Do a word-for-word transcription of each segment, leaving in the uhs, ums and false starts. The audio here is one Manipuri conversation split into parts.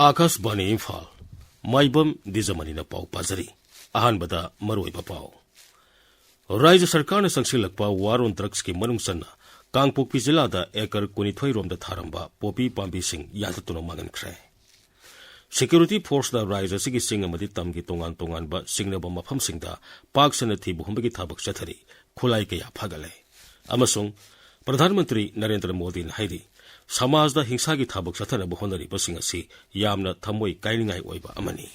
ꯑꯥꯀꯥꯁꯕꯥꯅꯤ ꯏꯝꯐꯥꯜ, ꯃꯥꯏꯕꯝ ꯗꯤꯖꯃꯅꯤꯅ ꯄꯥꯎ ꯄꯥꯖꯔꯤ꯫ ꯑꯍꯥꯟꯕꯗ ꯃꯔꯨꯑꯣꯏꯕ ꯄꯥꯎ꯫ ꯔꯥꯖ꯭ꯌ ꯁꯔꯀꯥꯔꯅ ꯆꯪꯁꯤꯜꯂꯛꯄ war on drugsꯀꯤ ꯃꯅꯨꯡ ꯆꯟꯅ ꯀꯥꯡꯄꯣꯛꯄꯤ ꯖꯤꯂꯥꯗ ꯑꯦꯀꯔ ꯀꯨꯟꯅꯤꯊꯣꯏ ꯔꯣꯝꯗ ꯊꯥꯔꯝꯕ ꯄꯣꯄꯤ ꯄꯥꯝꯕꯤꯁꯤꯡ ꯌꯥꯟꯊꯠꯇꯨꯅ ꯃꯥꯡꯍꯟꯈ꯭ꯔꯦ꯫ Security forceꯅ ꯔꯥꯖ꯭ꯌ ꯑꯁꯤꯒꯤ ꯆꯤꯡ ꯑꯃꯗꯤ ꯇꯝꯒꯤ ꯇꯣꯉꯥꯟ ꯇꯣꯉꯥꯟꯕ ꯆꯤꯡꯅꯕ ꯃꯐꯝꯁꯤꯡꯗ ꯄꯥꯛ ꯁꯟꯅ ꯊꯤꯕ ꯍꯨꯝꯕꯒꯤ ꯊꯕꯛ ꯆꯠꯊꯔꯤ, ꯈꯨꯠꯂꯥꯏ ꯀꯌꯥ ꯐꯥꯒꯠꯂꯦ꯫ ꯑꯃꯁꯨꯡ ꯄ꯭ꯔꯙꯥꯟ ꯃꯟꯇ꯭ꯔꯤ ꯅꯔꯦꯟꯗ꯭ꯔ ꯃꯣꯗꯤꯅ ꯍꯥꯏꯔꯤ, ꯁꯃꯥꯖꯗ ꯍꯤꯡꯁꯥꯒꯤ ꯊꯕꯛ ꯆꯠꯊꯅꯕ ꯍꯣꯠꯅꯔꯤꯕꯁꯤꯡ ꯑꯁꯤ ꯌꯥꯝꯅ ꯊꯃꯣꯏ ꯀꯥꯏꯅꯤꯡꯉꯥꯏ ꯑꯣꯏꯕ ꯑꯃꯅꯤ꯫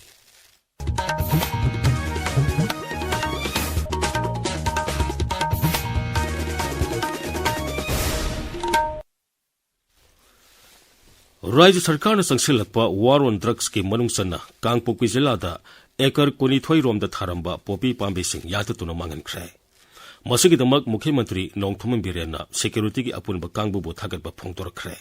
ꯔꯥꯖ꯭ꯌ ꯁꯔꯀꯥꯔꯅ ꯆꯪꯁꯤꯜꯂꯛꯄ war on drugsꯀꯤ ꯃꯅꯨꯡ ꯆꯟꯅ ꯀꯥꯡꯄꯣꯛꯄꯤ ꯖꯤꯂꯥꯗ ꯑꯦꯀꯔ ꯀꯨꯟꯅꯤꯊꯣꯏ ꯔꯣꯝꯗ ꯊꯥꯔꯝꯕ ꯄꯣꯄꯤ ꯄꯥꯝꯕꯤꯁꯤꯡ ꯌꯥꯟꯊꯠꯇꯨꯅ ꯃꯥꯡꯍꯟꯈ꯭ꯔꯦ꯫ ꯃꯁꯤꯒꯤꯗꯃꯛ ꯃꯨꯈ꯭ꯌ ꯃꯟꯇ꯭ꯔꯤ ꯅꯣꯡꯊꯣꯝꯕꯝ ꯕꯤꯔꯦꯟꯅ securityꯒꯤ ꯑꯄꯨꯟꯕ ꯀꯥꯡꯕꯨꯕꯨ ꯊꯥꯒꯠꯄ ꯐꯣꯡꯗꯣꯔꯛꯈ꯭ꯔꯦ꯫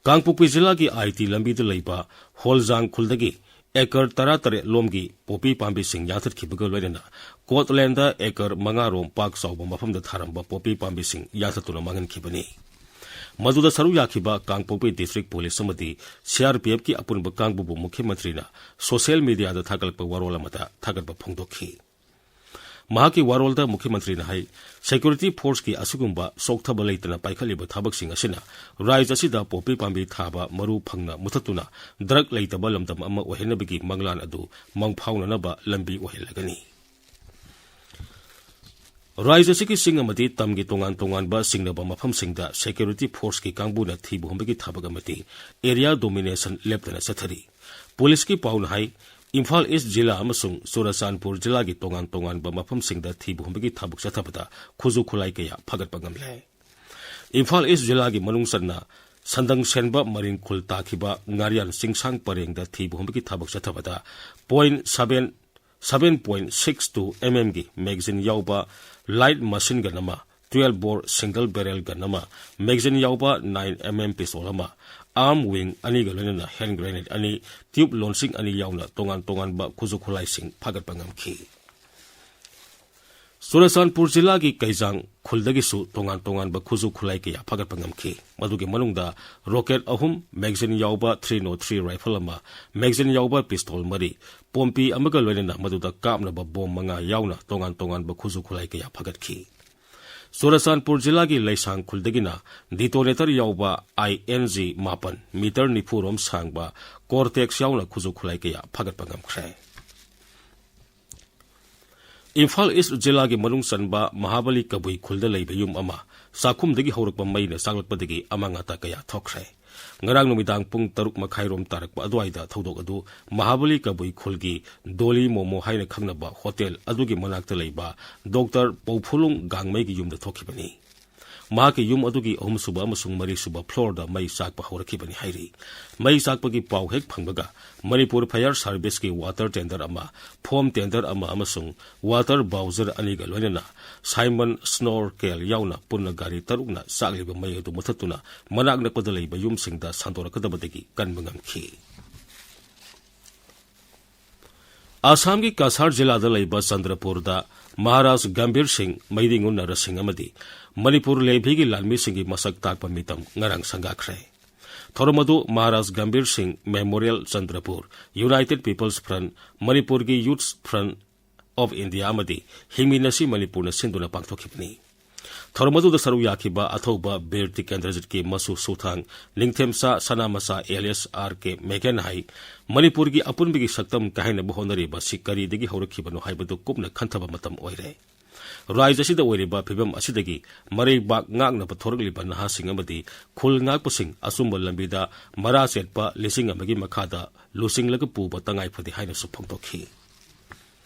ꯀꯥꯡꯄꯣꯛꯄꯤ ꯖꯤꯂꯥꯒꯤ ꯑꯥꯏ ꯇꯤ ꯂꯝꯕꯤꯗ ꯂꯩꯕ ꯍꯣꯜꯖꯥꯡ ꯈꯨꯜꯗꯒꯤ ꯑꯦꯀꯔ ꯇꯔꯥꯇꯔꯦꯠ ꯂꯣꯝꯒꯤ ꯄꯣꯄꯤ ꯄꯥꯝꯕꯤꯁꯤꯡ ꯌꯥꯟꯊꯠꯈꯤꯕꯒ ꯂꯣꯏꯅꯅ ꯀꯣꯠꯂꯦꯟꯗ ꯑꯦꯀꯔ ꯃꯉꯥ ꯔꯣꯝ ꯄꯥꯛ ꯆꯥꯎꯕ ꯃꯐꯝꯗ ꯊꯥꯔꯝꯕ ꯄꯣꯄꯤ ꯄꯥꯝꯕꯤꯁꯤꯡ ꯌꯥꯟꯊꯠꯇꯨꯅ ꯃꯥꯡꯍꯟꯈꯤꯕꯅꯤ꯫ ꯃꯗꯨꯗ ꯁꯔꯨꯛ ꯌꯥꯈꯤꯕ ꯀꯥꯡꯄꯣꯛꯄꯤ district police ꯑꯃꯗꯤ C R P Fꯀꯤ ꯑꯄꯨꯟꯕ ꯀꯥꯡꯕꯨꯕꯨ ꯃꯨꯈ꯭ꯌ ꯃꯟꯇ꯭ꯔꯤꯅ social mediaꯗ ꯊꯥꯒꯠꯂꯛꯄ ꯋꯥꯔꯣꯜ ꯑꯃꯗ ꯊꯥꯒꯠꯄ ꯐꯣꯡꯗꯣꯛꯈꯤ꯫ ꯃꯍꯥꯛꯀꯤ ꯋꯥꯔꯣꯜꯗ ꯃꯨꯈ꯭ꯌ ꯃꯟꯇ꯭ꯔꯤꯅ ꯍꯥꯏ, security forceꯀꯤ ꯑꯁꯤꯒꯨꯝꯕ ꯆꯣꯛꯊꯕ ꯂꯩꯇꯅ ꯄꯥꯏꯈꯠꯂꯤꯕ ꯊꯕꯛꯁꯤꯡ ꯑꯁꯤꯅ ꯔꯥꯖ꯭ꯌ ꯑꯁꯤꯗ ꯄꯣꯄꯤ ꯄꯥꯝꯕꯤ ꯊꯥꯕ ꯃꯔꯨ ꯐꯪꯅ ꯃꯨꯊꯠꯇꯨꯅ drug ꯂꯩꯇꯕ ꯂꯝꯗꯝ ꯑꯃ ꯑꯣꯏꯍꯟꯅꯕꯒꯤ ꯃꯪꯂꯥꯟ ꯑꯗꯨ ꯃꯪꯐꯥꯎꯅꯅꯕ ꯂꯝꯕꯤ ꯑꯣꯏꯍꯜꯂꯒꯅꯤ꯫ ꯔꯥꯖ꯭ꯌ ꯑꯁꯤꯒꯤ ꯆꯤꯡ ꯑꯃꯗꯤ ꯇꯝꯒꯤ ꯇꯣꯉꯥꯟ ꯇꯣꯉꯥꯟꯕ ꯆꯤꯡꯅꯕ ꯃꯐꯝꯁꯤꯡꯗ security forceꯀꯤ ꯀꯥꯡꯕꯨꯅ ꯊꯤꯕ ꯍꯨꯝꯕꯒꯤ ꯊꯕꯛ ꯑꯃꯗꯤ area domination ꯂꯦꯞꯇꯅ ꯆꯠꯊꯔꯤ꯫ Policeꯀꯤ ꯄꯥꯎꯅ ꯍꯥꯏ, ꯏꯝꯐꯥꯜ East ꯖꯤꯂꯥ ꯑꯃꯁꯨꯡ ꯆꯨꯔꯆꯥꯟꯄꯨꯔ ꯖꯤꯂꯥꯒꯤ ꯇꯣꯉꯥꯟ ꯇꯣꯉꯥꯟꯕ ꯃꯐꯝꯁꯤꯡꯗ ꯊꯤꯕ ꯍꯨꯝꯕꯒꯤ ꯊꯕꯛ ꯆꯠꯊꯕꯗ ꯈꯨꯠꯁꯨ ꯈꯨꯠꯂꯥꯏ ꯀꯌꯥ ꯐꯥꯒꯠꯄ ꯉꯝꯂꯦ꯫ ꯏꯝꯐꯥꯜ East ꯖꯤꯂꯥꯒꯤ ꯃꯅꯨꯡ ꯆꯟꯅ ꯁꯟꯗꯪ ꯁꯦꯟꯕ ꯃꯔꯤꯡ ꯈꯨꯜ ꯇꯥꯈꯤꯕ ꯉꯥꯔꯤꯌꯥꯟ ꯆꯤꯡꯁꯥꯡ ꯄꯔꯦꯡꯗ ꯊꯤꯕ ꯍꯨꯝꯕꯒꯤ ꯊꯕꯛ ꯆꯠꯊꯕꯗ point seven seven point six two mmꯒꯤ magazine ꯌꯥꯎꯕ light machine gun ꯑꯃ, twelve bore single barrel gun ꯑꯃ, magazine ꯌꯥꯎꯕ nine mm pistol ꯑꯃ, arm wing ꯑꯅꯤꯒ ꯂꯣꯏꯅꯅ hand grenade ꯑꯅꯤ, tube launching ꯑꯅꯤ ꯌꯥꯎꯅ ꯇꯣꯉꯥꯟ ꯇꯣꯉꯥꯟꯕ ꯈꯨꯠꯁꯨ ꯈꯨꯠꯂꯥꯏꯁꯤꯡ ꯐꯥꯒꯠꯄ ꯉꯝꯈꯤ꯫ ꯆꯨꯔꯆꯥꯟꯄꯨꯔ ꯖꯤꯂꯥꯒꯤ ꯀꯩꯖꯥꯡ ꯈꯨꯜꯗꯒꯤꯁꯨ ꯇꯣꯉꯥꯟ ꯇꯣꯉꯥꯟꯕ ꯈꯨꯠꯁꯨ ꯈꯨꯠꯂꯥꯏ ꯀꯌꯥ ꯐꯥꯒꯠꯄ ꯉꯝꯈꯤ꯫ ꯃꯗꯨꯒꯤ ꯃꯅꯨꯡꯗ ꯔꯣꯀꯦꯠ ꯑꯍꯨꯝ, ꯃꯦꯒꯥꯖꯤꯟ ꯌꯥꯎꯕ ꯊ꯭ꯔꯤ ꯅꯣꯠ ꯊ꯭ꯔꯤ ꯔꯥꯏꯐꯜ ꯑꯃ, ꯃꯦꯒꯥꯖꯤꯟ ꯌꯥꯎꯕ ꯄꯤꯁꯇꯣꯜ ꯃꯔꯤ, ꯄꯣꯝꯄꯤ ꯑꯃꯒ ꯂꯣꯏꯅꯅ ꯃꯗꯨꯗ ꯀꯥꯞꯅꯕ ꯕꯣꯝ ꯃꯉꯥ ꯌꯥꯎꯅ ꯇꯣꯉꯥꯟ ꯇꯣꯉꯥꯟꯕ ꯈꯨꯠꯁꯨ ꯈꯨꯠꯂꯥꯏ ꯀꯌꯥ ꯐꯥꯒꯠꯈꯤ꯫ ꯆꯨꯔꯆꯥꯟꯄꯨꯔ ꯖꯤꯂꯥꯒꯤ ꯂꯩꯁꯥꯡ ꯈꯨꯜꯗꯒꯤꯅ ꯗꯤꯇꯣꯅꯦꯇꯔ ꯌꯥꯎꯕ ꯑꯥꯏ ꯑꯦꯟ ꯖꯤ ꯃꯥꯄꯟ, ꯃꯤꯇꯔ ꯅꯤꯐꯨ ꯔꯣꯝ ꯁꯥꯡꯕ ꯀꯣꯔꯇꯦꯛꯁ ꯌꯥꯎꯅ ꯈꯨꯠꯁꯨ ꯈꯨꯠꯂꯥꯏ ꯀꯌꯥ ꯐꯥꯒꯠꯄ ꯉꯝꯈ꯭ꯔꯦ꯫ ꯏꯝꯐꯥꯜ ꯏꯁ꯭ꯠ ꯖꯤꯂꯥꯒꯤ ꯃꯅꯨꯡ ꯆꯟꯕ ꯃꯍꯥꯕꯂꯤ ꯀꯕꯨꯏ ꯈꯨꯜꯗ ꯂꯩꯕ ꯌꯨꯝ ꯑꯃ ꯆꯥꯛꯈꯨꯝꯗꯒꯤ ꯍꯧꯔꯛꯄ ꯃꯩꯅ ꯆꯥꯛꯂꯛꯄꯗꯒꯤ ꯑꯃꯥꯡ ꯑꯇꯥ ꯀꯌꯥ ꯊꯣꯛꯈ꯭ꯔꯦ꯫ ꯉꯔꯥꯡ ꯅꯨꯃꯤꯗꯥꯡ ꯄꯨꯡ ꯇꯔꯨꯛ ꯃꯈꯥꯏꯔꯣꯝ ꯇꯥꯔꯛꯄ ꯑꯗꯨꯋꯥꯏꯗ ꯊꯧꯗꯣꯛ ꯑꯗꯨ ꯃꯍꯥꯕꯂꯤ ꯀꯕꯨꯏ ꯈꯨꯜꯒꯤ ꯗꯣꯂꯤ ꯃꯣꯃꯣ ꯍꯥꯏꯅ ꯈꯪꯅꯕ ꯍꯣꯇꯦꯜ ꯑꯗꯨꯒꯤ ꯃꯅꯥꯛꯇ ꯂꯩꯕ ꯗꯣꯛꯇꯔ ꯄꯧꯐꯨꯂꯨꯡ ꯒꯥꯡꯃꯩꯒꯤ ꯌꯨꯝꯗ ꯊꯣꯛꯈꯤꯕꯅꯤ꯫ ꯃꯍꯥꯛꯀꯤ ꯌꯨꯝ ꯑꯗꯨꯒꯤ ꯑꯍꯨꯝꯁꯨꯕ ꯑꯃꯁꯨꯡ ꯃꯔꯤꯁꯨꯕ ꯐ꯭ꯂꯣꯔꯗ ꯃꯩ ꯆꯥꯛꯄ ꯍꯧꯔꯛꯈꯤꯕꯅꯤ ꯍꯥꯏꯔꯤ꯫ ꯃꯩ ꯆꯥꯛꯄꯒꯤ ꯄꯥꯎ ꯍꯦꯛ ꯐꯪꯕꯒ ꯃꯅꯤꯄꯨꯔ ꯐꯥꯌꯔ ꯁꯥꯔꯚꯤꯁꯀꯤ ꯋꯥꯇꯔ ꯇꯦꯟꯗꯔ ꯑꯃ, ꯐꯣꯝ ꯇꯦꯟꯗꯔ ꯑꯃ ꯑꯃꯁꯨꯡ ꯋꯥꯇꯔ ꯕꯥꯎꯖꯔ ꯑꯅꯤꯒ ꯂꯣꯏꯅꯅ ꯁꯥꯏꯃꯟ ꯁ꯭ꯅꯣꯔꯀꯦꯜ ꯌꯥꯎꯅ ꯄꯨꯟꯅ ꯒꯥꯔꯤ ꯇꯔꯨꯛꯅ ꯆꯥꯛꯂꯤꯕ ꯃꯩ ꯑꯗꯨ ꯃꯨꯊꯠꯇꯨꯅ ꯃꯅꯥꯛ ꯅꯛꯄꯗ ꯂꯩꯕ ꯌꯨꯝꯁꯤꯡꯗ ꯁꯟꯗꯣꯔꯛꯀꯗꯕꯗꯒꯤ ꯀꯟꯕ ꯉꯝꯈꯤ꯫ ꯑꯁꯥꯝꯒꯤ ꯀꯁꯥꯔ ꯖꯤꯂꯥꯗ ꯂꯩꯕ ꯆꯟꯗ꯭ꯔꯄꯨꯔꯗ ꯃꯍꯥꯔꯥꯖ ꯒꯝꯚꯤꯔ ꯁꯤꯡ, ꯃꯩꯗꯤꯡꯉꯨ ꯅꯔꯁꯤꯡ ꯑꯃꯗꯤ ꯃꯅꯤꯄꯨꯔ ꯂꯦꯚꯤꯒꯤ ꯂꯥꯟꯃꯤꯁꯤꯡꯒꯤ ꯃꯁꯛ ꯇꯥꯛꯄ ꯃꯤꯇꯝ ꯉꯔꯥꯡ ꯁꯪꯒꯥꯈ꯭ꯔꯦ꯫ ꯊꯧꯔꯝ ꯑꯗꯨ ꯃꯍꯥꯔꯥꯖ ꯒꯝꯚꯤꯔ ꯁꯤꯡ memorial, Chandrapur, United peoples front, ꯃꯅꯤꯄꯨꯔꯒꯤ ꯌꯨꯊꯁ ꯐ꯭ꯔꯟꯠ ꯑꯣꯐ ꯏꯟꯗꯤꯌꯥ ꯑꯃꯗꯤ ꯍꯤꯡꯃꯤꯟꯅꯁꯤ ꯃꯅꯤꯄꯨꯔꯅ ꯁꯤꯟꯗꯨꯅ ꯄꯥꯡꯊꯣꯛꯈꯤꯕꯅꯤ꯫ ꯊꯧꯔꯝ ꯑꯗꯨꯗ ꯁꯔꯨꯛ ꯌꯥꯈꯤꯕ ꯑꯊꯧꯕ ꯕꯤꯔ ꯇꯤꯀꯦꯟꯗ꯭ꯔꯖꯤꯠꯀꯤ ꯃꯁꯨ ꯁꯨꯊꯥꯡ, ꯅꯤꯡꯊꯦꯝꯆꯥ ꯁꯅꯥꯃꯆꯥ ꯑꯦꯂꯤꯌꯥꯁ ꯑꯥꯔ ꯀꯦ ꯃꯦꯒꯟ ꯍꯥꯏ, ꯃꯅꯤꯄꯨꯔꯒꯤ ꯑꯄꯨꯟꯕꯒꯤ ꯁꯛꯇꯝ ꯀꯥꯏꯍꯟꯅꯕ ꯍꯣꯠꯅꯔꯤꯕ ꯑꯁꯤ ꯀꯔꯤꯗꯒꯤ ꯍꯧꯔꯛꯈꯤꯕꯅꯣ ꯍꯥꯏꯕꯗꯨ ꯀꯨꯞꯅ ꯈꯟꯊꯕ ꯃꯇꯝ ꯑꯣꯏꯔꯦ꯫ ꯔꯥꯖ꯭ꯌ ꯑꯁꯤꯗ ꯑꯣꯏꯔꯤꯕ ꯐꯤꯚꯝ ꯑꯁꯤꯗꯒꯤ ꯃꯔꯩꯕꯥꯛ ꯉꯥꯛꯅꯕ ꯊꯣꯔꯛꯂꯤꯕ ꯅꯍꯥꯁꯤꯡ ꯑꯃꯗꯤ ꯈꯨꯜ ꯉꯥꯛꯄꯁꯤꯡ ꯑꯆꯨꯝꯕ ꯂꯝꯕꯤꯗ ꯃꯔꯥ ꯆꯦꯠꯄ ꯂꯤꯁꯤꯡ ꯑꯃꯒꯤ ꯃꯈꯥꯗ ꯂꯨꯆꯤꯡꯂꯒ ꯄꯨꯕ ꯇꯉꯥꯏ ꯐꯗꯦ ꯍꯥꯏꯅꯁꯨ ꯐꯣꯡꯗꯣꯛꯈꯤ꯫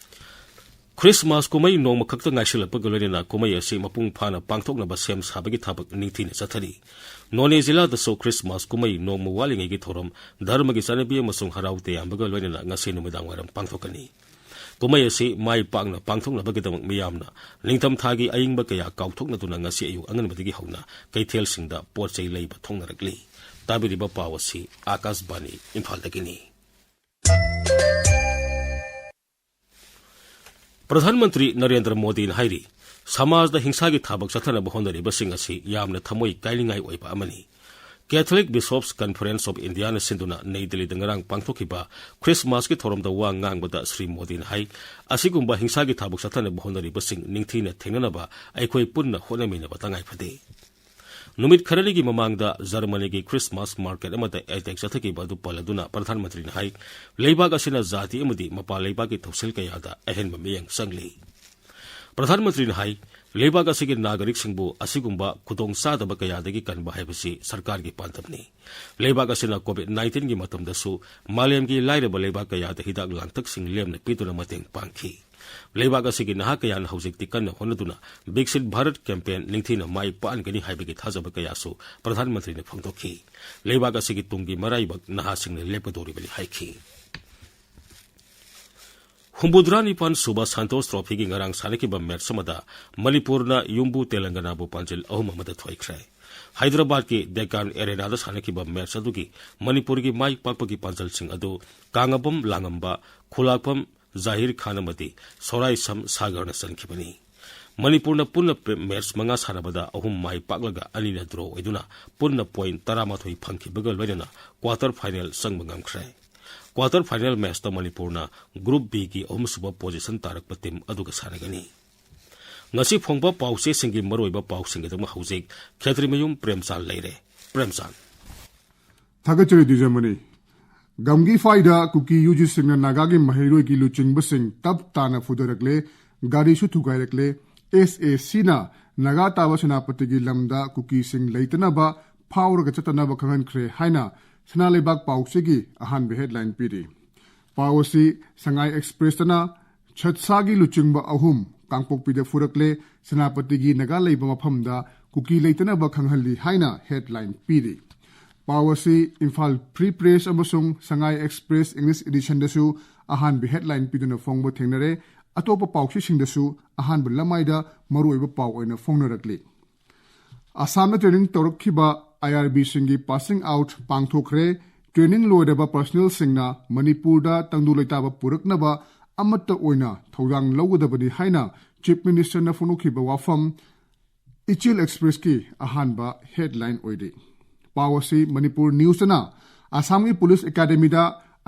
ꯈ꯭ꯔꯤꯁꯃꯥꯁ ꯀꯨꯝꯍꯩ ꯅꯣꯡꯃ ꯈꯛꯇ ꯉꯥꯏꯁꯤꯜꯂꯛꯄꯒ ꯂꯣꯏꯅꯅ ꯀꯨꯝꯍꯩ ꯑꯁꯤ ꯃꯄꯨꯡ ꯐꯥꯅ ꯄꯥꯡꯊꯣꯛꯅꯕ ꯁꯦꯝ ꯁꯥꯕꯒꯤ ꯊꯕꯛ ꯅꯤꯡꯊꯤꯅ ꯆꯠꯊꯔꯤ꯫ ꯅꯣꯅꯦ ꯖꯤꯂꯥꯗꯁꯨ ꯈ꯭ꯔꯤꯁꯃꯥꯁ ꯀꯨꯝꯍꯩ ꯅꯣꯡꯃ ꯋꯥꯠꯂꯤꯉꯩꯒꯤ ꯊꯧꯔꯝ, ꯙꯔꯃꯒꯤ ꯆꯠꯅꯕꯤ ꯑꯃꯁꯨꯡ ꯍꯔꯥꯎ ꯇꯌꯥꯝꯕꯒ ꯂꯣꯏꯅꯅ ꯉꯁꯤ ꯅꯨꯃꯤꯗꯥꯡ ꯋꯥꯏꯔꯝ ꯄꯥꯡꯊꯣꯛꯀꯅꯤ꯫ ꯀꯨꯝꯍꯩ ꯑꯁꯤ ꯃꯥꯏ ꯄꯥꯛꯅ ꯄꯥꯡꯊꯣꯛꯅꯕꯒꯤꯗꯃꯛ ꯃꯤꯌꯥꯝꯅ ꯅꯤꯡꯊꯝꯊꯥꯒꯤ ꯑꯏꯪꯕ ꯀꯌꯥ ꯀꯥꯎꯊꯣꯛꯅꯗꯨꯅ ꯉꯁꯤ ꯑꯌꯨꯛ ꯑꯉꯟꯕꯗꯒꯤ ꯍꯧꯅ ꯀꯩꯊꯦꯜꯁꯤꯡꯗ ꯄꯣꯠ ꯆꯩ ꯂꯩꯕ ꯊꯣꯛꯅꯔꯛꯂꯤ꯫ ꯇꯥꯕꯤꯔꯤꯕ ꯄꯥꯎ ꯑꯁꯤ ꯑꯥꯀꯥꯁꯕꯥꯅꯤ ꯏꯝꯐꯥꯜꯗꯒꯤꯅꯤ꯫ ꯄ꯭ꯔꯙꯥꯟ ꯃꯟꯇ꯭ꯔꯤ ꯅꯔꯦꯟꯗ꯭ꯔ ꯃꯣꯗꯤꯅ ꯍꯥꯏꯔꯤ, ꯁꯃꯥꯖꯗ ꯍꯤꯡꯁꯥꯒꯤ ꯊꯥꯕꯛ ꯆꯠꯊꯅꯕ ꯍꯣꯠꯅꯔꯤꯕꯁꯤꯡ ꯑꯁꯤ ꯌꯥꯝꯅ ꯊꯃꯣꯏ ꯀꯥꯏꯅꯤꯡꯉꯥꯏ ꯑꯣꯏꯕ ꯑꯃꯅꯤ꯫ Catholic Bishops Conference of Indiaꯅ ꯁꯤꯟꯗꯨꯅ ꯅꯩ ꯗꯤꯜꯂꯤꯗ ꯉꯔꯥꯡ ꯄꯥꯡꯊꯣꯛꯈꯤꯕ ꯈ꯭ꯔꯤꯁꯃꯥꯁꯀꯤ ꯊꯧꯔꯝꯗ ꯋꯥ ꯉꯥꯡꯕꯗ ꯁ꯭ꯔꯤ ꯃꯣꯗꯤꯅ ꯍꯥꯏ, ꯑꯁꯤꯒꯨꯝꯕ ꯍꯤꯡꯁꯥꯒꯤ ꯊꯥꯕꯛ ꯆꯠꯊꯅꯕ ꯍꯣꯠꯅꯔꯤꯕꯁꯤꯡ ꯅꯤꯡꯊꯤꯅ ꯊꯦꯡꯅꯅꯕ ꯑꯩꯈꯣꯏ ꯄꯨꯟꯅ ꯍꯣꯠꯅꯃꯤꯟꯅꯕ ꯇꯉꯥꯏ ꯐꯗꯦ꯫ ꯅꯨꯃꯤꯠ ꯈꯔꯅꯤꯒꯤ ꯃꯃꯥꯡꯗ ꯖꯔꯃꯅꯤꯒꯤ ꯈ꯭ꯔꯤꯁꯃꯥꯁ ꯃꯥꯔꯀꯦꯠ ꯑꯃꯗ ꯑꯦꯇꯦꯛ ꯆꯠꯊꯈꯤꯕ ꯑꯗꯨ ꯄꯜꯂꯗꯨꯅ ꯄ꯭ꯔꯙꯥꯟ ꯃꯟꯇ꯭ꯔꯤꯅ ꯍꯥꯏ, ꯂꯩꯕꯥꯛ ꯑꯁꯤꯅ ꯖꯥꯇꯤ ꯑꯃꯗꯤ ꯃꯄꯥꯟ ꯂꯩꯕꯥꯛꯀꯤ ꯊꯧꯁꯤꯜ ꯀꯌꯥꯗ ꯑꯍꯦꯟꯕ ꯃꯤꯠꯌꯦꯡ ꯆꯪꯂꯤ꯫ ꯄ꯭ꯔꯙꯥꯟ ꯃꯟꯇ꯭ꯔꯤꯅ ꯍꯥꯏ, ꯂꯩꯕꯥꯛ ꯑꯁꯤꯒꯤ ꯅꯥꯒꯔꯤꯛꯁꯤꯡꯕꯨ ꯑꯁꯤꯒꯨꯝꯕ ꯈꯨꯗꯣꯡ ꯆꯥꯗꯕ ꯀꯌꯥꯗꯒꯤ ꯀꯟꯕ ꯍꯥꯏꯕꯁꯤ ꯁꯔꯀꯥꯔꯒꯤ ꯄꯥꯟꯗꯝꯅꯤ꯫ ꯂꯩꯕꯥꯛ ꯑꯁꯤꯅ COVID nineteen ꯃꯇꯝꯗꯁꯨ ꯃꯥꯂꯦꯝꯒꯤ ꯂꯥꯏꯔꯕ ꯂꯩꯕꯥꯛ ꯀꯌꯥꯗ ꯍꯤꯗꯥꯛ ꯂꯥꯡꯊꯛꯁꯤꯡ ꯂꯦꯝꯅ ꯄꯤꯗꯨꯅ ꯃꯇꯦꯡ ꯄꯥꯡꯈꯤ꯫ ꯂꯩꯕꯥꯛ ꯑꯁꯤꯒꯤ ꯅꯍꯥ ꯀꯌꯥꯅ ꯍꯧꯖꯤꯛꯇꯤ ꯀꯟꯅ ꯍꯣꯠꯅꯗꯨꯅ ꯕꯤꯛꯁꯤꯠ ꯚꯥꯔꯠ ꯀꯦꯝꯄꯦꯟ ꯅꯤꯡꯊꯤꯅ ꯃꯥꯏ ꯄꯥꯛꯍꯟꯒꯅꯤ ꯍꯥꯏꯕꯒꯤ ꯊꯥꯖꯕ ꯀꯌꯥꯁꯨ ꯄ꯭ꯔꯙꯥꯟ ꯃꯟꯇ꯭ꯔꯤꯅ ꯐꯣꯡꯗꯣꯛꯈꯤ꯫ ꯂꯩꯕꯥꯛ ꯑꯁꯤꯒꯤ ꯇꯨꯡꯒꯤ ꯃꯔꯥꯏꯕꯛ ꯅꯍꯥꯁꯤꯡꯅ ꯂꯦꯞꯀꯗꯧꯔꯤꯕꯅꯤ ꯍꯥꯏꯈꯤ꯫ ꯍꯨꯝꯐꯨꯇꯔꯥ ꯅꯤꯄꯥꯟ ꯁꯨꯕ ꯁꯥꯟꯇꯣꯁ ꯇ꯭ꯔꯣꯐꯤꯒꯤ ꯉꯔꯥꯡ ꯁꯥꯟꯅꯈꯤꯕ ꯃꯦꯠꯆ ꯑꯃꯗ ꯃꯅꯤꯄꯨꯔꯅ ꯌꯨꯝꯕꯨ ꯇꯦꯂꯪꯒꯅꯥꯕꯨ ꯄꯥꯟꯖꯤꯜ ꯑꯍꯨꯝ ꯑꯃꯗ ꯊꯣꯏꯈ꯭ꯔꯦ꯫ ꯍꯥꯏꯗ꯭ꯔꯕꯥꯗꯀꯤ ꯗꯦꯀꯥꯟ ꯑꯦꯔꯦꯅꯥꯗ ꯁꯥꯟꯅꯈꯤꯕ ꯃꯦꯠꯆ ꯑꯗꯨꯒꯤ ꯃꯅꯤꯄꯨꯔꯒꯤ ꯃꯥꯏ ꯄꯥꯛꯄꯒꯤ ꯄꯥꯟꯖꯜꯁꯤꯡ ꯑꯗꯨ ꯀꯥꯡꯉꯕꯝ ꯂꯥꯡꯉꯝꯕ, ꯈꯨꯂꯥꯛꯄꯝ ꯖꯥꯍꯤꯔ ꯈꯥꯟ ꯑꯃꯗꯤ ꯁꯣꯔꯥꯏꯁꯝ ꯁꯥꯒꯔꯅ ꯆꯟꯈꯤꯕꯅꯤ꯫ ꯃꯅꯤꯄꯨꯔꯅ ꯄꯨꯟꯅ ꯄꯦ-, ꯃꯦꯠꯆ ꯃꯉꯥ ꯁꯥꯟꯅꯕꯗ ꯑꯍꯨꯝ ꯃꯥꯏ ꯄꯥꯛꯂꯒ ꯑꯅꯤꯅ ꯗ꯭ꯔꯣ ꯑꯣꯏꯗꯨꯅ ꯄꯨꯟꯅ ꯄꯣꯏꯟꯠ ꯇꯔꯥꯃꯥꯊꯣꯏ ꯐꯪꯈꯤꯕꯒ ꯂꯣꯏꯅꯅ ꯀ꯭ꯋꯥꯇꯔ ꯐꯥꯏꯅꯦꯜ ꯆꯪꯕ ꯉꯝꯈ꯭ꯔꯦ꯫ ꯀ꯭ꯋꯥꯇꯔ ꯐꯥꯏꯅꯦꯜ ꯃꯦꯠꯆꯇ ꯃꯅꯤꯄꯨꯔꯅ ꯒ꯭ꯔꯨꯞ ꯕꯤꯒꯤ ꯑꯍꯨꯝꯁꯨꯕ ꯄꯣꯖꯤꯁꯟ ꯇꯥꯔꯛꯄ ꯇꯤꯝ ꯑꯗꯨꯒ ꯁꯥꯟꯅꯒꯅꯤ꯫ ꯉꯁꯤ ꯐꯣꯡꯕ ꯄꯥꯎꯆꯦꯁꯤꯡꯒꯤ ꯃꯔꯨꯑꯣꯏꯕ ꯄꯥꯎꯁꯤꯡꯒꯤꯗꯃꯛ ꯍꯧꯖꯤꯛ ꯈꯦꯇ꯭ꯔꯤꯃꯌꯨꯝ ꯄ꯭ꯔꯦꯝꯆꯥꯟ ꯂꯩꯔꯦ꯫ ꯄ꯭ꯔꯦꯝꯆꯥꯟ꯫ ꯊꯥꯒꯠꯆꯔꯤ ꯗꯤꯖꯃꯅꯤ꯫ ꯒꯝꯒꯤ ꯐꯥꯏꯗ ꯀꯨꯀꯤ ꯌꯨ ꯖꯤꯁꯤꯡꯅ ꯅꯥꯒꯥꯒꯤ ꯃꯍꯩꯔꯣꯏꯒꯤ ꯂꯨꯆꯤꯡꯕꯁꯤꯡ ꯇꯞ ꯇꯥꯅ ꯐꯨꯗꯔꯛꯂꯦ, ꯒꯥꯔꯤꯁꯨ ꯊꯨꯒꯥꯏꯔꯛꯂꯦ꯫ ꯑꯦꯁ ꯑꯦ ꯁꯤꯅ ꯅꯥꯒꯥ ꯇꯥꯕ ꯁꯦꯅꯥꯄꯇꯤꯒꯤ ꯂꯝꯗ ꯀꯨꯀꯤꯁꯤꯡ ꯂꯩꯇꯅꯕ ꯐꯥꯎꯔꯒ ꯆꯠꯇꯅꯕ ꯈꯪꯍꯟꯈ꯭ꯔꯦ ꯍꯥꯏꯅ ꯁꯅꯥ ꯂꯩꯕꯥꯛ ꯄꯥꯎꯆꯦꯒꯤ ꯑꯍꯥꯟꯕ ꯍꯦꯗꯂꯥꯏꯟ ꯄꯤꯔꯤ꯫ ꯄꯥꯎ ꯑꯁꯤ ꯁꯉꯥꯏ ꯑꯦꯛꯁꯄ꯭ꯔꯦꯁꯇꯅ ꯁꯠꯁꯥꯒꯤ ꯂꯨꯆꯤꯡꯕ ꯑꯍꯨꯝ ꯀꯥꯡꯄꯣꯛꯄꯤꯗ ꯐꯨꯔꯛꯂꯦ, ꯁꯦꯅꯥꯄꯇꯤꯒꯤ ꯅꯥꯒꯥ ꯂꯩꯕ ꯃꯐꯝꯗ ꯀꯨꯀꯤ ꯂꯩꯇꯅꯕ ꯈꯪꯍꯜꯂꯤ ꯍꯥꯏꯅ ꯍꯦꯗꯂꯥꯏꯟ ꯄꯤꯔꯤ꯫ ꯄꯥꯎ ꯑꯁꯤ ꯏꯝꯐꯥꯜ ꯐ꯭ꯔꯤ ꯄ꯭ꯔꯦꯁ ꯑꯃꯁꯨꯡ ꯁꯉꯥꯏ ꯑꯦꯛꯁꯄ꯭ꯔꯦꯁ ꯏꯪꯂꯤꯁ ꯏꯗꯤꯁꯟꯗꯁꯨ ꯑꯍꯥꯟꯕ ꯍꯦꯗꯂꯥꯏꯟ ꯄꯤꯗꯨꯅ ꯐꯣꯡꯕ ꯊꯦꯡꯅꯔꯦ꯫ ꯑꯇꯣꯞꯄ ꯄꯥꯎꯆꯦꯁꯤꯡꯗꯁꯨ ꯑꯍꯥꯟꯕ ꯂꯃꯥꯏꯗ ꯃꯔꯨꯑꯣꯏꯕ ꯄꯥꯎ ꯑꯣꯏꯅ ꯐꯣꯡꯅꯔꯛꯂꯤ꯫ ꯑꯁꯥꯝꯗ ꯇ꯭ꯔꯦꯅꯤꯡ ꯇꯧꯔꯛꯈꯤꯕ ꯑꯥꯏ ꯑꯥꯔ ꯕꯤꯁꯤꯡꯒꯤ ꯄꯥꯁꯤꯡ ꯑꯥꯎꯠ ꯄꯥꯡꯊꯣꯛꯈ꯭ꯔꯦ꯫ ꯇ꯭ꯔꯦꯅꯤꯡ ꯂꯣꯏꯔꯕ ꯄꯔꯁꯅꯦꯜꯁꯤꯡꯅ ꯃꯅꯤꯄꯨꯔꯗ ꯇꯪꯗꯨ ꯂꯩꯇꯥꯕ ꯄꯨꯔꯛꯅꯕ ꯑꯃꯠꯇ ꯑꯣꯏꯅ ꯊꯧꯗꯥꯡ ꯂꯧꯒꯗꯕꯅꯤ ꯍꯥꯏꯅ Chief Minister ꯅ ꯐꯣꯡꯗꯣꯛꯈꯤꯕ ꯋꯥꯐꯝ ꯏꯆꯦꯜ Express ꯀꯤ ꯑꯍꯥꯟꯕ headline ꯑꯣꯏꯔꯤ꯫ ꯄꯥꯎ ꯑꯁꯤ ꯃꯅꯤꯄꯨꯔ News ꯅ ꯑꯁꯥꯝꯒꯤ Police Academy ꯗ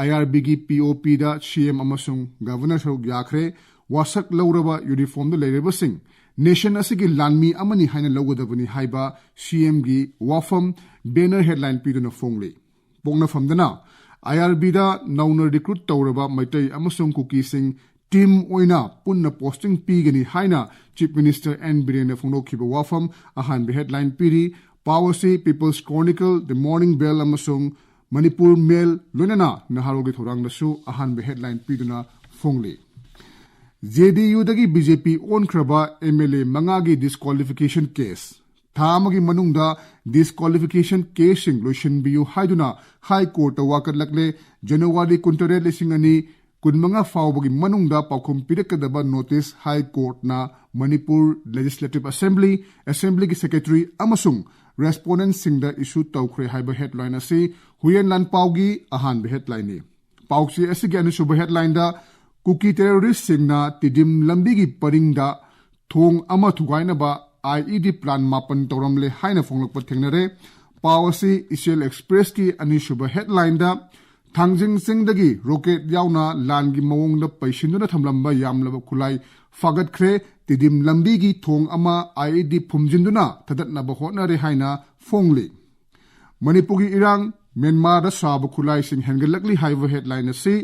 IRB ꯒꯤ POP ꯗ CM ꯑꯃꯁꯨꯡ Governor ꯁꯔꯨꯛ ꯌꯥꯈ꯭ꯔꯦ, ꯋꯥꯁꯛ ꯂꯧꯔꯕ uniform ꯗ ꯂꯩꯔꯤꯕꯁꯤꯡ, nation ꯑꯁꯤꯒꯤ ꯂꯥꯟꯃꯤ ꯑꯃꯅꯤ ꯍꯥꯏꯅ ꯂꯧꯒꯗꯕꯅꯤ ꯍꯥꯏꯕ CM ꯒꯤ ꯋꯥꯐꯝ banner headline ꯄꯤꯗꯨꯅ ꯐꯣꯡꯂꯤ꯫ ꯄꯣꯛꯅꯐꯝꯗꯅ IRB ꯗ ꯅꯧꯅ recruit ꯇꯧꯔꯕ ꯃꯩꯇꯩ ꯑꯃꯁꯨꯡ ꯀꯨꯀꯤꯁꯤꯡ team ꯑꯣꯏꯅ ꯄꯨꯟꯅ posting ꯄꯤꯒꯅꯤ ꯍꯥꯏꯅ Chief Minister N ꯕꯤꯔꯦꯟꯅ ꯐꯣꯡꯗꯣꯛꯈꯤꯕ ꯋꯥꯐꯝ ꯑꯍꯥꯟꯕ headline ꯄꯤꯔꯤ꯫ ꯄꯥꯎ ꯑꯁꯤ People's Chronicle, The Morning Bell ꯑꯃꯁꯨꯡ Manipur Mail ꯂꯣꯏꯅꯅ ꯅꯍꯥꯔꯣꯜꯒꯤ ꯊꯧꯔꯥꯡꯗꯁꯨ ꯑꯍꯥꯟꯕ headline ꯄꯤꯗꯨꯅ ꯐꯣꯡꯂꯤ꯫ JDU ꯗꯒꯤ BJP ꯑꯣꯟꯈ꯭ꯔꯕ MLA ꯃꯉꯥꯒꯤ disqualification case꯫ ꯊꯥ ꯑꯃꯒꯤ ꯃꯅꯨꯡꯗ disqualification case ꯁꯤꯡ ꯂꯣꯏꯁꯤꯟꯕꯤꯌꯨ ꯍꯥꯏꯗꯨꯅ High Court ꯇ ꯋꯥꯀꯠꯂꯛꯂꯦ꯫ January ꯀꯨꯟꯇꯔꯦꯠ, ꯂꯤꯁꯤꯡ ꯑꯅꯤ ꯀꯨꯟꯃꯉꯥ ꯐꯥꯎꯕꯒꯤ ꯃꯅꯨꯡꯗ ꯄꯥꯎꯈꯨꯝ ꯄꯤꯔꯛꯀꯗꯕ notice High Court ꯅ Manipur Legislative Assembly, Assembly ꯒꯤ Secretary ꯑꯃꯁꯨꯡ respondent ꯁꯤꯡꯗ issue ꯇꯧꯈ꯭ꯔꯦ ꯍꯥꯏꯕ headline ꯑꯁꯤ ꯍꯨꯏꯌꯦꯟ ꯂꯥꯟꯄꯥꯎꯒꯤ ꯑꯍꯥꯟꯕ headline ꯅꯤ꯫ ꯄꯥꯎꯆꯦ ꯑꯁꯤꯒꯤ ꯑꯅꯤꯁꯨꯕ headline ꯗ ꯀꯨꯀꯤ terrorist ꯁꯤꯡꯅ ꯇꯤꯗꯤꯝ ꯂꯝꯕꯤꯒꯤ ꯄꯔꯤꯡꯗ ꯊꯣꯡ ꯑꯃ ꯊꯨꯒꯥꯏꯅꯕ IED plan ꯃꯥꯄꯟ ꯇꯧꯔꯝꯂꯦ ꯍꯥꯏꯅ ꯐꯣꯡꯂꯛꯄ ꯊꯦꯡꯅꯔꯦ꯫ ꯄꯥꯎ ꯑꯁꯤ ꯏꯆꯦꯜ Express ꯀꯤ ꯑꯅꯤꯁꯨꯕ headline ꯗ ꯊꯥꯡꯖꯤꯡ ꯆꯤꯡꯗꯒꯤ rocket ꯌꯥꯎꯅ ꯂꯥꯟꯒꯤ ꯃꯑꯣꯡꯗ ꯄꯩꯁꯤꯟꯗꯨꯅ ꯊꯝꯂꯝꯕ ꯌꯥꯝꯂꯕ ꯈꯨꯠꯂꯥꯏ ꯐꯥꯒꯠꯈ꯭ꯔꯦ꯫ ꯇꯤꯗꯤꯝ ꯂꯝꯕꯤꯒꯤ ꯊꯣꯡ ꯑꯃ IED ꯐꯨꯝꯖꯤꯟꯗꯨꯅ ꯊꯥꯗꯠꯅꯕ ꯍꯣꯠꯅꯔꯦ ꯍꯥꯏꯅ ꯐꯣꯡꯂꯤ꯫ ꯃꯅꯤꯄꯨꯔꯒꯤ ꯏꯔꯥꯡ, ꯃ꯭ꯌꯥꯟꯃꯥꯔꯗ ꯁꯥꯕ ꯈꯨꯠꯂꯥꯏꯁꯤꯡ ꯍꯦꯟꯒꯠꯂꯛꯂꯤ ꯍꯥꯏꯕ headline ꯑꯁꯤ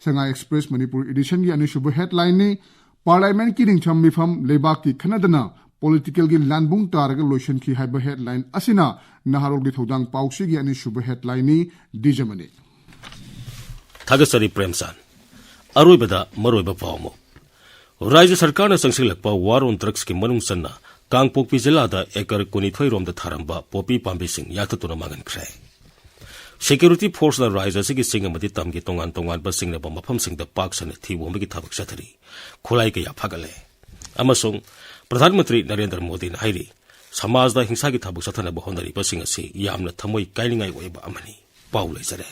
ꯁꯉꯥꯏ Express ꯃꯅꯤꯄꯨꯔ edition ꯒꯤ ꯑꯅꯤꯁꯨꯕ headline ꯅꯤ꯫ Parliament ꯀꯤ ꯅꯤꯡꯊꯝ ꯃꯤꯐꯝ ꯂꯩꯕꯥꯛꯀꯤ ꯈꯟꯅꯗꯅ political ꯒꯤ ꯂꯥꯟꯕꯨꯡ ꯇꯥꯔꯒ ꯂꯣꯏꯁꯤꯟꯈꯤ ꯍꯥꯏꯕ headline ꯑꯁꯤꯅ ꯅꯍꯥꯔꯣꯜꯒꯤ ꯊꯧꯗꯥꯡ ꯄꯥꯎꯆꯦꯒꯤ ꯑꯅꯤꯁꯨꯕ headline ꯅꯤ꯫ ꯗꯤꯖꯃꯅꯤ꯫ ꯊꯥꯒꯠꯆꯔꯤ ꯄ꯭ꯔꯦꯝꯆꯥꯟ꯫ ꯑꯔꯣꯏꯕꯗ ꯃꯔꯨꯑꯣꯏꯕ ꯄꯥꯎ ꯑꯃꯨꯛ꯫ ꯔꯥꯖ꯭ꯌ ꯁꯔꯀꯥꯔꯅ ꯆꯪꯁꯤꯜꯂꯛꯄ war on drugs ꯀꯤ ꯃꯅꯨꯡ ꯆꯟꯅ ꯀꯥꯡꯄꯣꯛꯄꯤ ꯖꯤꯂꯥꯗ acre ꯀꯨꯟꯅꯤꯊꯣꯏ ꯔꯣꯝꯗ ꯊꯥꯔꯝꯕ ꯄꯣꯄꯤ ꯄꯥꯝꯕꯤꯁꯤꯡ ꯌꯥꯟꯊꯠꯇꯨꯅ ꯃꯥꯡꯍꯟꯈ꯭ꯔꯦ꯫ Security force ꯅ ꯔꯥꯖ꯭ꯌ ꯑꯁꯤꯒꯤ ꯆꯤꯡ ꯑꯃꯗꯤ ꯇꯝꯒꯤ ꯇꯣꯉꯥꯟ ꯇꯣꯉꯥꯟꯕ ꯆꯤꯡꯅꯕ ꯃꯐꯝꯁꯤꯡꯗ ꯄꯥꯛ ꯁꯟꯅ ꯊꯤ ꯍꯣꯟꯕꯒꯤ ꯊꯕꯛ ꯆꯠꯊꯔꯤ꯫ ꯈꯨꯠꯂꯥꯏ ꯀꯌꯥ ꯐꯥꯒꯠꯂꯦ꯫ ꯑꯃꯁꯨꯡ ꯄ꯭ꯔꯙꯥꯟ ꯃꯟꯇ꯭ꯔꯤ ꯅꯔꯦꯟꯗ꯭ꯔ ꯃꯣꯗꯤꯅ ꯍꯥꯏꯔꯤ, ꯁꯃꯥꯖꯗ ꯍꯤꯡꯁꯥꯒꯤ ꯊꯕꯛ ꯆꯠꯊꯅꯕ ꯍꯣꯠꯅꯔꯤꯕꯁꯤꯡ ꯑꯁꯤ ꯌꯥꯝꯅ ꯊꯃꯣꯏ ꯀꯥꯏꯅꯤꯡꯉꯥꯏ ꯑꯣꯏꯕ ꯑꯃꯅꯤ꯫ ꯄꯥꯎ ꯂꯩꯖꯔꯦ꯫